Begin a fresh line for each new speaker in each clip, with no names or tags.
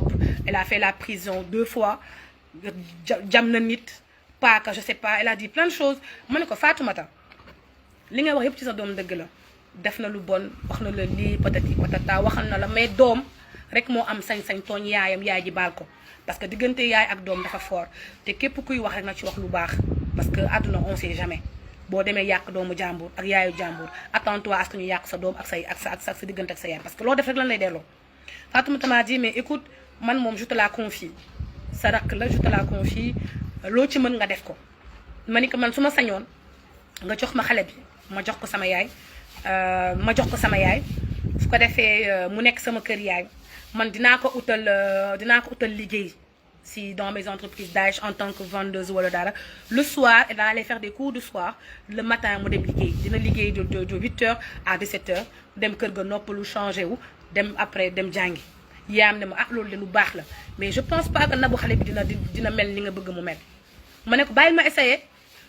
bopp elle a fait la prison 2 fois jam na nit pas que je sais pas elle a dit plein de choses ma ne ko Fatoumata li nga wax yëpp ci sa doom dëgg la def na lu bon wax na la lii patati patata waxal na la mais doom rek moo am sañ-sañ tooñ yaayam yaay ji baal ko parce que diggante yaay ak doom dafa fort te képp kuy wax rek na ci wax lu baax parce que àdduna on sait jamais boo demee yàq doomu jàmbur ak yaayu jàmbur attends-toi à ce que ñu yàq sa doom ak sa diggante ak sa yaay parce que loo def rek lan lay delloo Fatoumata m'a dit mais écoute man moom je te la confie sa rakk la je te la confie loo ci mën nga def ko ma ni ko man su ma sañoon nga jox ma xale bi ma jox ko sama yaay su ko defee mu nekk sama kër yaay man dinaa ko utal liggéey si dans mes entreprises d'âge en tant que vendeuse wala dara le soir elle va aller faire des cours du soir le matin mu dem liggéey dina liggéey de 8h à 17h dem kër ga noppalu changé wu dem après dem jàngi yaam ne ma ah loolu de lu baax la mais je pense pas que nabu xale bi dina mel ni nga bëgg mu mel ma ne ko bàyyil ma essayer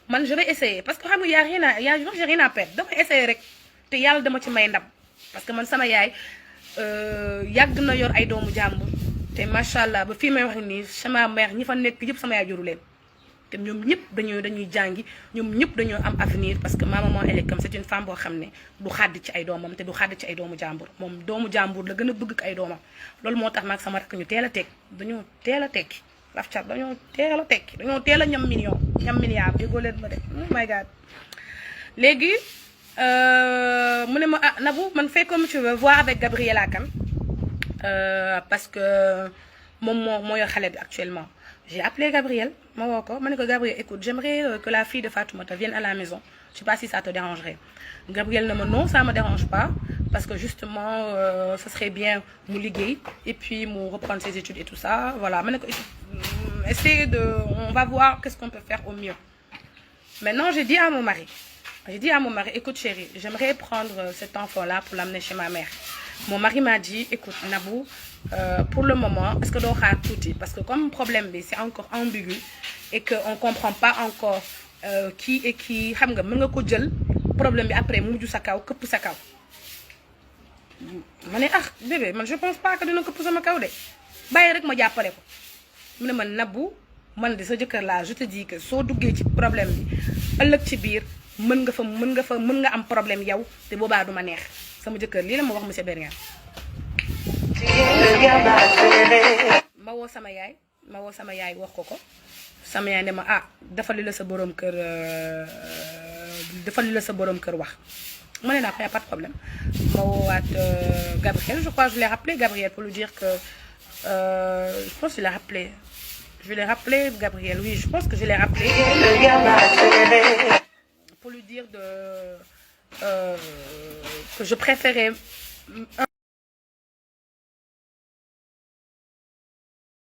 man je vais essayer parce que xam nga j'ai rien à perdre dama essayer rek te yàlla dama ci may ndam parce que man sama yaay yàgg na yor ay doomu jàmbur te macha allah ba fii may wax nii sama mère ñi fa nekk yëpp sama yaay juru leen te ñoom ñëpp dañuy jàngi ñoom ñëpp dañoo am avenir parce que ma maman elle est comme c'est une femme boo xam ne du xàdd ci ay doomam te du xàdd ci ay doomu jàmbur moom doomu jàmbur la gën a bëgg ay doomam loolu moo tax maag sama rakk ñu teel a tekki dañoo teel a tekki laf cat dañoo teel a ñam milliard déggoo leen ma de oh my god léegi mu ne ma ah Nabou man fais comme tu veux voir avec Gabriella Kane parce que moom moo yor xale bi actuellement j'ai appelé Gabriel ma woo ko ma ne ko Gabriel écoute j'aimerais que la fille de Fatoumata vienne à la maison je sais pas si ça te dérangerait Gabriel ne me non ça me dérange pas parce que justement ce serait bien mu liggéey et puis mu reprendre ses études et tout ça voilà ma ne ko on va voir qu'est-ce qu'on peut faire au mieux maintenant j'ai dit à mon mari écoute chérie j'aimerais prendre cet enfant-là pour l'amener chez ma mère mon mari m'a dit écoute Nabou pour le moment est-ce que doo xaar tuuti parce que comme problème bi c'est encore ambigu et que on comprend pas encore qui et qui xam nga mën nga ko jël problème bi après mujj sa kaw këpp sa kaw ma ne ah bébé man je pense pas que dina këpp sama kaw de bàyyi rek ma jàppale ko mu ne man Nabou man de sa jëkkër laa je te dis que soo duggee ci problème bi ëllëg ci biir mën nga am problème yow te boobaa duma neex sama jëkkër lii la ma wax monsieur Bernier ma woo sama yaay wax ko sama yaay ne ma ah dafa li la sa borom kër wax ma ne naa ko y a pas de problème ma woowaat Gabriel je crois je l'ai rappelé Gabriel pour lui dire que je pense que je l'ai rappelé Gabriel oui je pense que je l'ai rappelé pour lui dire que je préférais